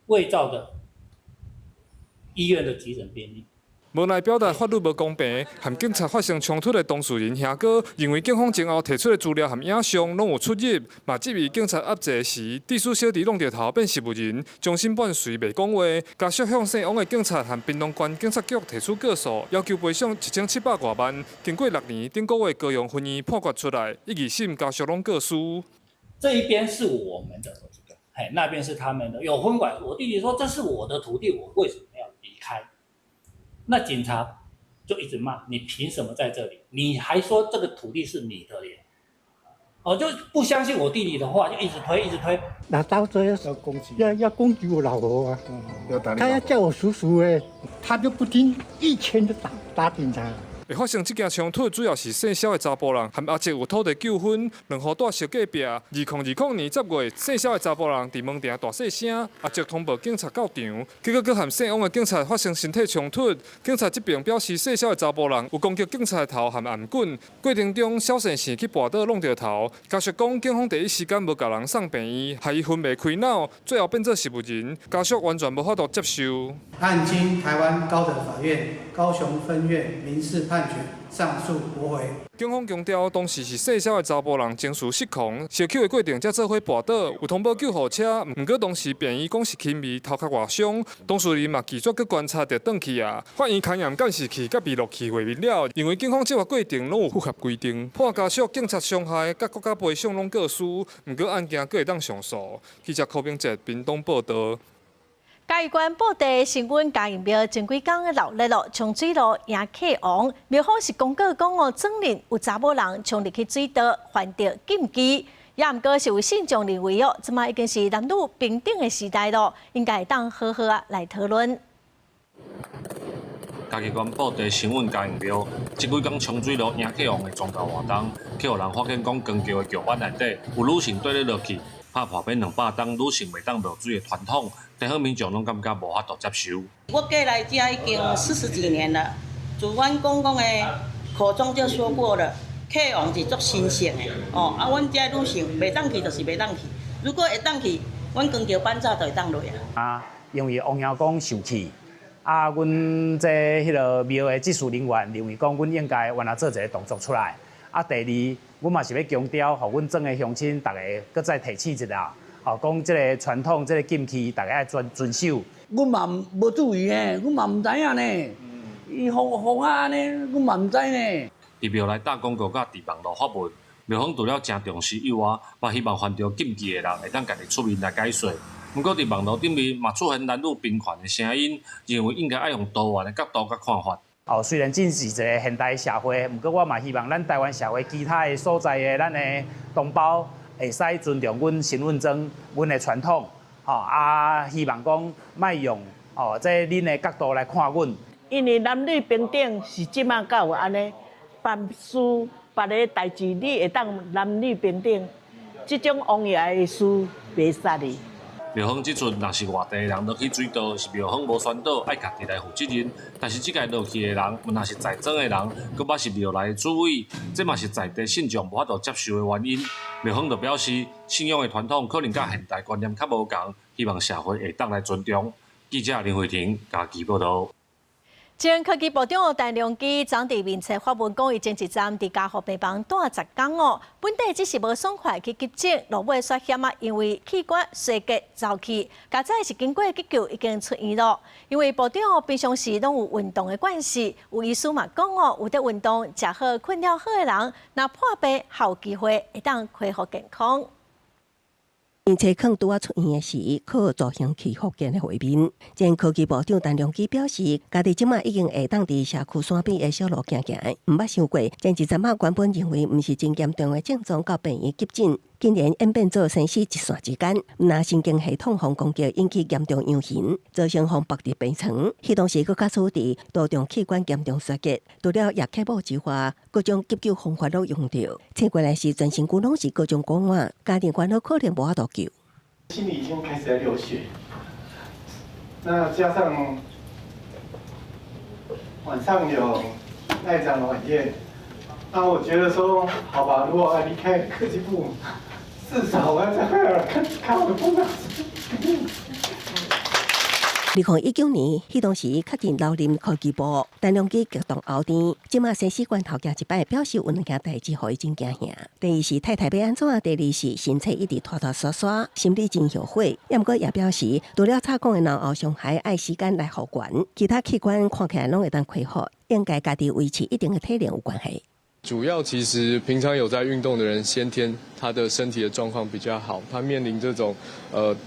S9: 偽造的醫院的急診病歷。
S25: 無奈表達法律無公平，和警察發生衝突的當事人兄哥認為警方前後提出的資料和影像攏有出入，嘛質疑警察押坐時，致使小弟挵著頭變植物人，終身伴隨袂講話。家屬向姓王的警察和屏東縣警察局提出告訴，要求賠償1700外萬。經過6年，頂個月高雄分院判決出來，一二審家屬攏告輸。
S9: 這一邊是我們的。哎，那邊是他們的，有分管。我弟弟說這是我的土地，我為什麼要離開？那警察就一直罵你，憑什麼在這裡？你還說這個土地是你的咧？哦，就不相信我弟弟的話，就一直推，一直推。
S26: 拿刀子要攻擊，要攻擊我老婆啊！他要叫我叔叔哎，他就不聽，一拳就打警察。
S25: 會發生這件衝突，主要是姓蕭的查埔人和阿叔有土地糾紛，兩戶蹛相隔壁。2020年10月，姓蕭的查埔人佇門埕大細聲，阿叔通報警察到場，結果閣和姓王的警察發生身體衝突。警察這邊表示，姓蕭的查埔人有攻擊警察的頭和頷頸，過程中小細聲去跋倒挵著頭。家屬講，警方第一時間無共人送病院，害伊昏迷開腦，最後變做植物人。家屬完全無法度接受。
S27: 案經臺灣高等法院高雄分院民事判決上訴駁回。
S25: 警方強調，當時是姓蕭的查埔人情緒失控，相抾的過程才做伙跋倒，有通報救護車。毋過當時病院講是輕微頭殼外傷，當事人嘛拒絕去觀察就轉去啊。法院勘驗監視器佮閉錄器畫面了，認為警方執法過程攏有符合規定。判家屬警察傷害佮國家賠償攏告輸，毋過案件閣會當上訴。記者柯明哲屏東報導。
S1: 嘉義縣布袋神君嘉義廟前幾工鬧熱咯，沖水路迎客王，廟方是公告講哦，昨日有查某人衝入去水道，犯著禁忌，也毋過是有信眾認為哦，這馬已經是男女平等的時代咯，應該會當好好仔來討論。
S28: 嘉義縣布袋神韻嘉義廟，這幾工沖水路迎客王的宗教活動，去予人發現講扛轎的轎板內底有女性綴咧落去，拍破欲200冬女性袂當落水的傳統，地方民眾攏感覺無法度接受。
S29: 我過來遮已經40幾年了，自阮公公的口中就說過了，客王是足神聖的，哦，啊，阮遮女性袂當去就是袂當去，如果會當去，阮扛轎板早就會當落啊。
S23: 啊，因為王爺公受氣，啊，阮這彼个廟的執事人員認為講，阮應該原來做一个動作出來。啊，第二，阮嘛是欲強調，予阮庄的鄉親逐个閣再提醒一下，哦，講這個傳統、這個禁忌，逐家愛遵守。
S30: 阮嘛無注意呢，阮嘛毋知影呢。伊放放啊按呢，阮嘛毋知呢。
S28: 佇廟內打廣告佮佇網路發文，廟方除了誠重視以外，嘛希望犯著禁忌的人會當家己出面來解說。毋過佇網路頂面嘛出現男女平權的聲音，認為應該愛用多元的角度佮看法。
S23: 哦，雖然這是一个現代社會，毋過我嘛希望咱台灣社會其他的所在的咱的同胞會使尊重阮神韻莊、阮的傳統，吼啊，希望講莫用哦，這恁的角度來看阮。
S31: 因為男女平等是這馬才有按呢，辦事別个代誌你會當男女平等，這種王爺的事袂使的。
S28: 廟方指出，若是外地的人落去水道，是廟方無宣導，愛家己來負責任。但是這屆落去的人，毋但是在莊的人，閣捌是廟內的主委，這嘛是在地信眾無法度接受的原因。廟方就表示，信仰的傳統可能佮現代觀念較無仝，希望社會會當來尊重。記者林慧婷嘉義報導。
S1: 前科技部長陳良基昨佇面冊發文講，伊前一站佇加護病房蹛10工哦，本底只是無爽快去急診，落尾煞險仔，因為器官衰竭走去，佳哉是經過急救已經出院咯。因為部長平常時攏有運動的關係，有醫師嘛講哦，有佇運動、食好、睏了好的人，若破病較有機會會當恢復健康。
S2: 面冊囥拄仔出院的時，靠助行器復健的畫面。前科技部長陳良基表示，家己這馬已經會當佇社區山邊的小路行行，毋捌想過前一陣仔原本認為毋是真嚴重的症狀，到病院急診，竟然演變做生死一線之間。毋但神經系統予攻擊，引起嚴重傷痕，造成予縛佇病床。彼當時閣假使佇多重器官嚴重衰竭，除了葉克膜之外，各種急救方法攏用著。醒過來時，全身軀攏是各種感染，家庭煩惱可能無法度救。
S4: 心裡已經開始在流血，那加上晚上有那一場的晚宴，那我覺得說，好吧，如果我離開科技部，至少我要在看看我的部長。
S2: 2019年，彼當時確認留任科技部，陳良基激動敖甜，這馬生死關頭行一擺，表示有兩件代誌予伊真驚嚇。第一是太太欲按怎，第二是身體一直脫脫刷刷，心裡真後悔。毋過也表示，除了插管的腦後傷害，愛時間來復原，其他器官看起來攏會當恢復，應該家己維持一定的體能有關係。
S5: 主要其實平常有在運動的人，先天他的身體的狀況比較好，他面臨這種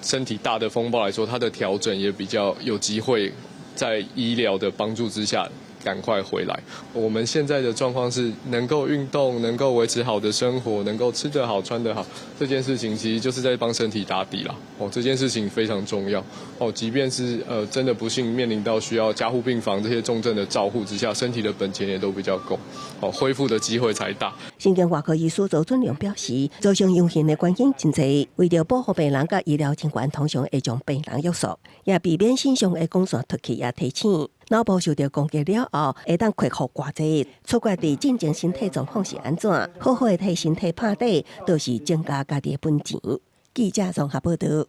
S5: 身體大的風暴來說，他的調整也比較有機會，在醫療的幫助之下趕快回來。我們現在的狀況是能夠運動，能夠維持好的生活，能夠吃得好、穿得好，這件事情其實就是在幫身體打底啦。哦，這件事情非常重要。哦，即便是真的不幸面臨到需要加護病房這些重症的照護之下，身體的本錢也都比較夠，哦，恢復的機會才大。
S2: 神經外科醫師周俊良表示，造成傷痕的原因真濟，為著保護病人佮醫療人員，通常會將病人約束，也避免身上的光線脫去，也提醒腦部受著攻擊了後，會當恢復偌濟，取決佇進前身體狀況是按怎，好好的替身體拍底，就是增加家己的本錢。記者綜合報導。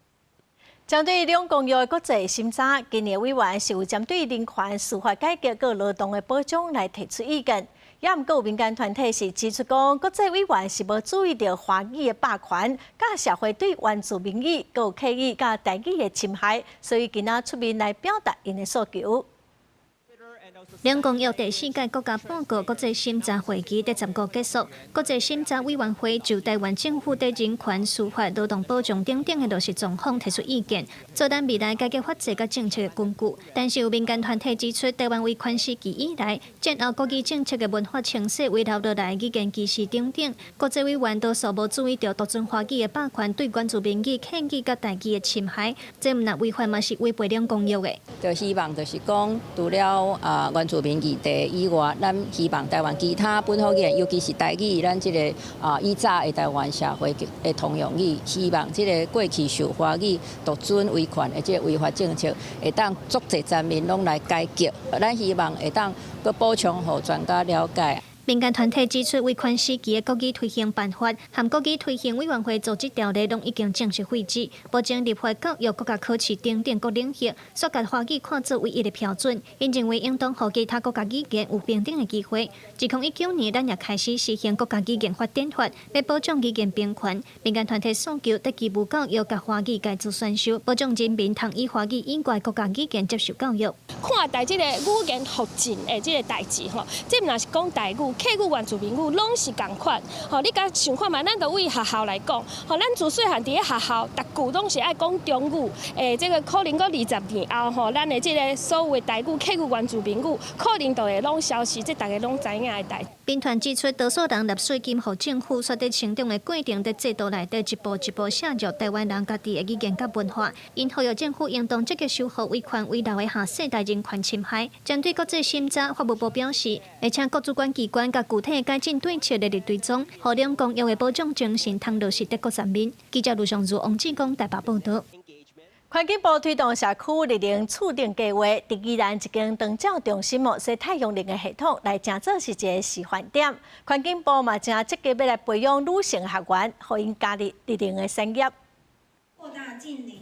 S1: 針對兩公約的國際審查，今年委員是有針對人權、司法改革佮勞動的保障來提出意見。也毋過有民間團體是指出講，國際委員是無注意著華語的霸權，佮社會對原住民語、佮客語佮台語的侵害，所以今仔出面來表達𪜶的訴求。
S7: 兩公約第四屆國家報告國際審查會議佇15結束，國際審查委員會就台灣政府佇人權、司法、勞動保障等等的落實狀況提出意見，做咱未來改革法制佮政策的根據。但是有民間團體指出，台灣威權時期以來，戰後國語政策的文化清洗遺留落來語言歧視等等，國際委員多數無注意著獨尊華語的霸權對原住民語、客語佮台語的侵害，這毋但違法嘛是違背兩公約的。
S10: 就希望就是講，除了原住民議題以外，咱希望台灣其他本土語言，尤其是台語，咱這个以早的台灣社會的通用語，希望這个過去受華語獨尊威權的這个違法政策，會當足濟層面攏來改革。咱希望會當閣補充予專家了解。
S7: 民間團體指出，威權時期的國語推行辦法和國語推行委員會組織條例攏已經正式廢止，目前立法、教育、國家考試等等各領域，煞共華語看做唯一的標準。𪜶認為應當予其他國家語言有平等的機會。2019年，咱也開始實行國家語言發展法，欲保障語言平權。民間團體訴求，佇義務教育共華語改做選修，保障人民通以華語以外國家語言接受教育。
S11: 看待這个語言復振的這个代誌吼，這毋但是講台語、客語、原住民語，攏是仝款。吼，你共想看覓，咱就對學校來講，吼，咱自細漢佇咧學校，逐句攏是愛講中語。這个可能閣20年後，吼，咱的這个所有的台語、客語、原住民語，可能就會攏消失，這逐家攏知影的代誌。
S7: 民團指出，多數人納稅金予政府，煞佇成長的過程，佇制度內底一步一步削弱台灣人家己的語言佮文化。𪜶呼籲政府應當積極修復威權遺留的下世代人權侵害。針對國際審查，法務部表示，會請各主管機關佮具體改進對策列入追蹤，予兩公約的保障精神通落實佇各層面。記者盧尚如、王志剛台北報導。
S1: 環境部推動社區綠能儲電計劃，佇宜蘭一間長照中心哦，設太陽能的系統來成做是一個示範點。環境部嘛正積極欲來培養女性學員，予𪜶加入綠能的產業。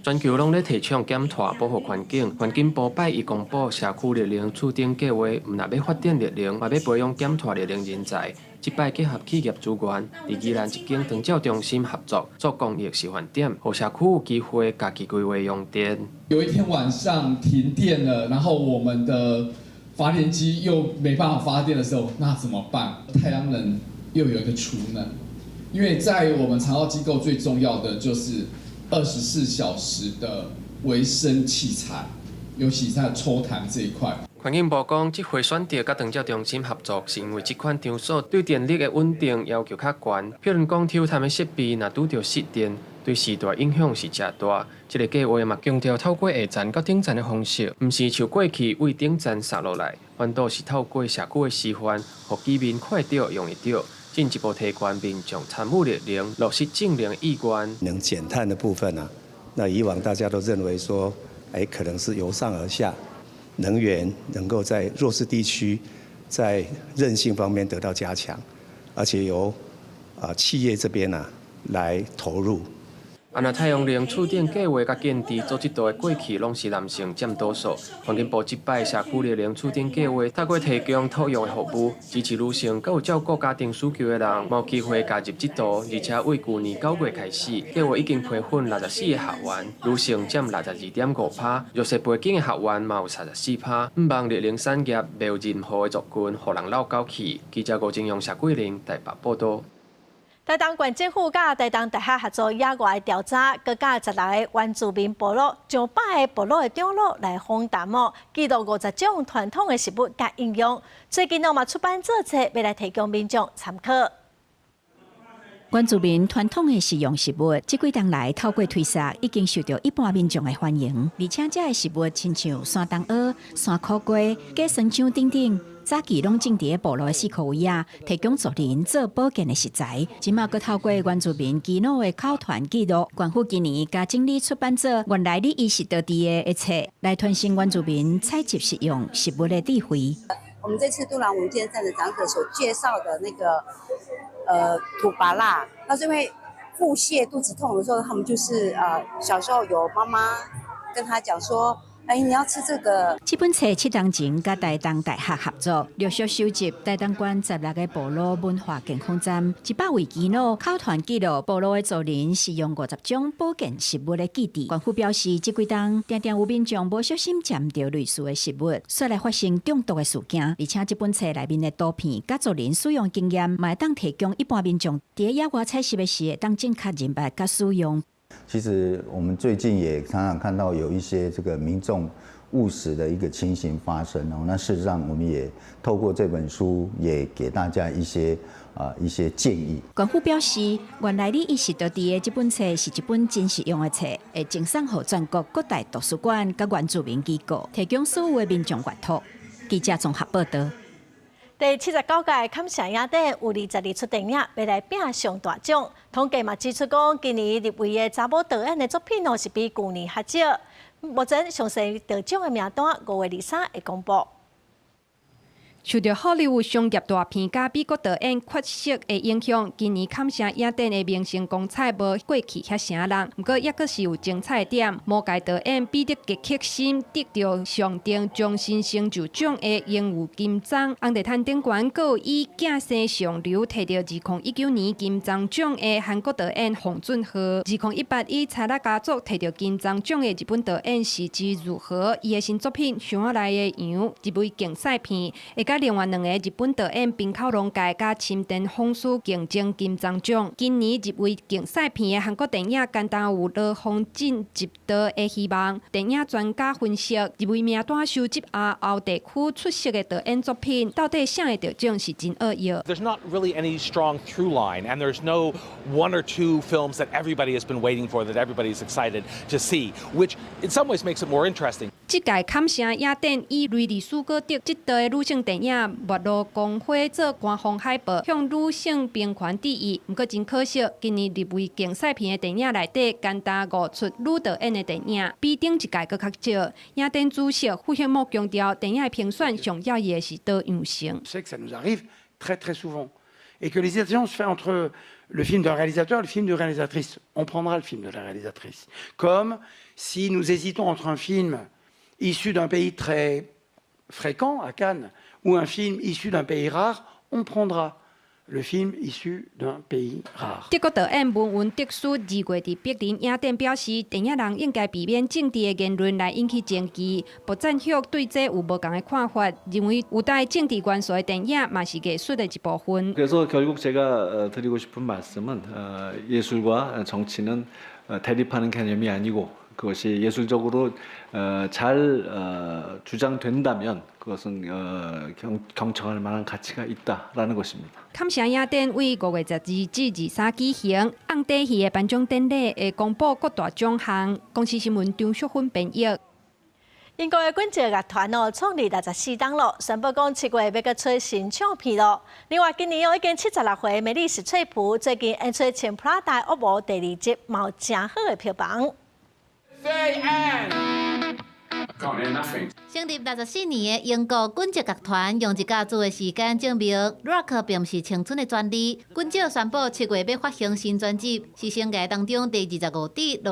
S12: 全球攏咧提倡減碳、保護環境。環境部拜一公布社區綠能儲頂計劃，毋但欲發展綠能，嘛欲培養減碳綠能人才。這擺結合企業資源，佇宜蘭一間長照中心合作，做公益示範點，予社區有機會家己規劃用電。
S13: 有一天晚上停電了，然後我們的發電機又沒辦法發電的時候，那怎麼辦？太陽能又有一個儲能，因為在我們長照機構最重要的就是24小時的維生器材，尤其在抽痰這一塊。
S12: 環境部講，這回選擇佮長照中心合作，是因為這款場所對電力的穩定要求較懸。譬如講，抽痰的設備若拄著失電，對時代影響是誠大。這個計劃嘛強調透過下層到頂層的方式，毋是像過去對頂層掃落來，反倒是透過社區的示範，予居民看著用會著，進一步提懸民眾參與綠能、落實淨零的意願。
S14: 能減碳的部分啊，那以往大家都認為說，哎，可能是由上而下。能源能夠在弱勢地區，在韌性方面得到加強，而且由企業這邊呢來投入。
S12: 啊，若太陽能儲頂計劃佮建置做這道的過去攏是男性佔多數。環境部這擺社區綠能儲頂計劃，透過提供托育的服務，支持女性佮有照顧家庭需求的人，有機會加入這道。而且對舊年9月開始，計劃已經培訓64個學員，女性佔62.5%，弱勢背景的學員嘛有34%。向望綠能產業袂有任何的族群予人落狗去。記者吳正陽、謝桂玲台北報導。
S1: 台東縣政府佮台東大學合作野外調查，閣佮16個原住民部落、上百个部落的長老來訪談哦，記錄50種傳統的食物佮應用。最近嘛出版做冊，欲來提供民眾參考。
S22: 原住民傳統的食用食物，這幾冬來透過推廣，已經受到一般民眾的歡迎。而且這个食物親像山東蚵、山苦瓜、雞酸漿等等。早期攏種佇咧部落的四箍圍仔，提供族人做保健的食材。這馬閣透過原住民耆老的口傳記錄，縣府今年共整理出版做原來你伊是著佇的的冊，來傳承原住民採集食用食物的智慧。
S15: 我們這次都蘭文健站的長者所介紹的那個，土芭樂，那是因為腹瀉、肚子痛的時候，他們就是小時候有媽媽跟他講說。哎，你要吃這個？
S22: 這本冊7年前佮台東大學合作，陸續收集台東縣16個部落文化健康站，100位耆老口傳記錄部落的族人食用50種保健食物的記憶。縣府表示，這幾冬定定有民眾無小心食著類似的食物，煞來發生中毒的事件。而且這本冊內面的圖片佮族人使用經驗，嘛會當提供一般民眾佇野外採集的時，會當正確認別佮使用。
S16: 其實我們最近也常常看到有一些這個民眾誤食的一個情形發生哦。那事實上，我們也透過這本書，也給大家一些建議。
S22: 縣府表示，原來你伊是著佇的這本冊是一本真實用的冊，會贈送予全國各大圖書館佮原住民機構，提供所有的民眾閱讀。記者綜合報道。
S1: 第79屆坎城影展有22齣電影欲來拼上大獎。統計嘛指出講，今年入圍的查某導演的作品哦是比舊年較少。目前詳細得獎的名單，5月23會公布。
S17: 受著好萊塢商業大片佮美國導演缺席的影響，今年坎城影展的明星光彩無過去遐成人，毋過猶閣是有精彩點。魔戒導演彼得傑克森得著象徵終身成就獎的榮譽金鐘，紅地毯頂懸閣有以囝生上流提著2019年金鐘獎的韓國導演奉俊昊，2018以柴樂家族提著金鐘獎的日本導演是枝裕和，伊的新作品《箱仔內的羊》入圍競賽片，會佮另外兩个日本導演濱口龍介佮深田晃司競爭金鐘獎。今年入圍競賽片的韓國電影，干焦有羅風進入道的希望。電影專家分析，入圍名單收集亞歐地區出色的導演作品，到底誰會得獎是真奧妙。
S18: There's not really any strong through line, and there's no one or two films that everybody has been waiting for, that everybody's excited to see, which in some ways makes it more interesting.
S17: 這屆坎城影展以雷利史高特執導的女性電影《末路光花》做官方海報，向女性平權致意。毋過真可惜，今年入圍競賽片的電影內底，干焦五齣女導演的電影，比頂一屆閣較少。影展主席傅幸木強調，電影的評選上要的是多樣性。
S22: C'est que ça nous arrive très très souvent et que l'hésitation se fait entre
S3: Le film d'un réalisateur, le film de réalisatrice, on prendra le film de la réalisatrice. Comme si nous hésitons entre un film issu d'un pays très fréquent à Cannes ou un film issu d'un pays rare, on prendra le film issu d'un pays rare。
S17: 德國導演文雲德斯二月佇柏林影展表示，電影人應該避免政治的言論來引起爭議。朴贊郁對這有無仝的看法，認為有帶政治元素的電影嘛是藝術的一部分。
S6: 그래서결국제가드리고싶은말씀은예술과정치는대립하는개념이아니고 그것이 예술적으로 잘 주장된다면 그것은 경청할 만한 가치가 있다라는 것입니다.
S17: 坎城影展為5月12至23舉行，暗底戲的頒獎典禮會公布各大獎項。公視新聞張淑芬編譯。
S1: 英國的滾石樂團哦，創立64冬咯，宣布講7月欲閣出新唱片咯。另外，今年哦已經76歲，梅麗史翠普最近演出穿 Prada 惡魔第二集，嘛有誠好的票房。
S8: 成立64年的英國滾石樂團，用一甲子的時間證明，rock 並毋是青春的專利。滾石宣布7月欲發行新專輯，是生涯當中第25張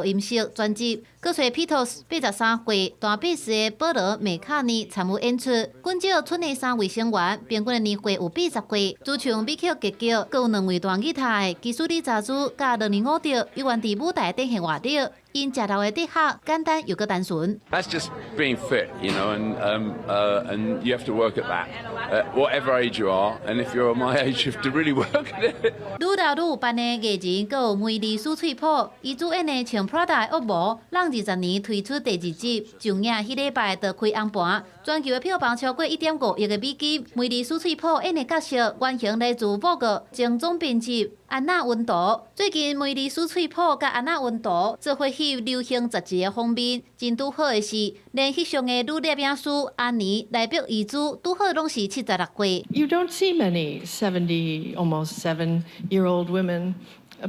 S8: 錄音室專輯。閣揣披頭士83歲彈貝斯的保羅麥卡尼參與演出。滾石賰的三位成員，平均的年歲有80歲，主唱米克傑克，閣有兩位彈吉他的基斯理查茲佮羅尼伍德，猶原佇舞台展現活力。𪜶食老的哲學簡單又閣單純。
S9: That's just being fit, and you have to work at that, at whatever age you are, and if you're my age, you have to really work at it.
S8: 愈老愈有範的藝人，閣有梅麗史翠普，伊主演的穿 Prada 的惡魔，仝20年推出第二集，上映彼禮拜就開紅盤，全球的票房超過1.5億的美金。梅麗史翠普演的角色原型來自 Vogue 前總編輯安娜溫圖。最近梅麗史翠普佮安娜溫圖做伙翕流行雜誌的封面，真拄好的是，連翕相的女攝影師安妮來逼遺珠，拄好攏是76歲。
S19: You don't see many 70, almost 7-year-old women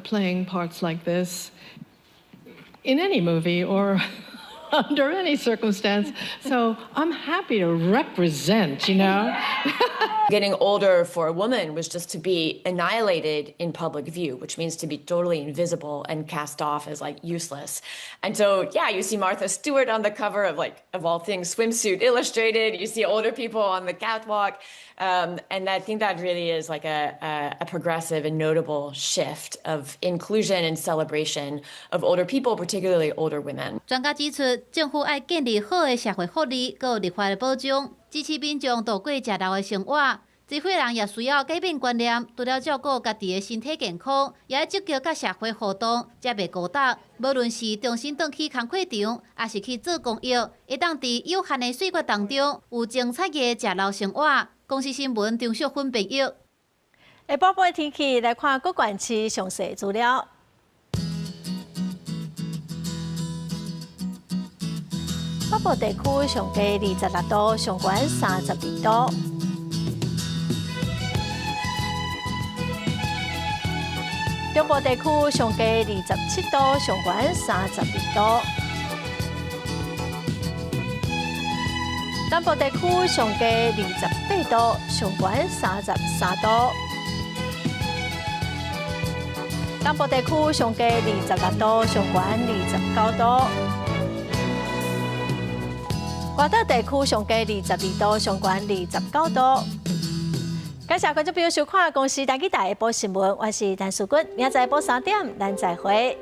S19: playing parts like this in any movie or under any circumstance. So I'm happy to represent.
S20: Getting older for a woman was just to be annihilated in public view, which means to be totally invisible and cast off as like useless. And so, yeah, you see Martha Stewart on the cover of, like, of all things, Swimsuit Illustrated. You see older people on the catwalk. And I think that really is like a progressive and notable shift of inclusion and celebration of older people, particularly older women.
S8: 專家指出，政府愛建立好的社會福利，閣有立法的保障，支持民眾度過食老的生活。這歲人也需要改變觀念，除了照顧家己的身體健康，也愛積極佮社會互動，才袂孤單。無論是重新轉去工課場，抑是去做公益，會當佇有限的歲月當中，有精彩的食老生活。公視新聞張淑芬編譯。
S1: 下晡的天氣來看各縣市詳細資料。北部地區上低26度，上懸32度。中部地區上低27度，上懸32度。南部地區上低28度，上懸33度。東部地區上低26度，上懸29度。外島地區上低22度，上懸29度。感謝觀眾朋友收看《公視台語台》下晡新聞，我是陳淑君，明仔載晡3點，咱再會。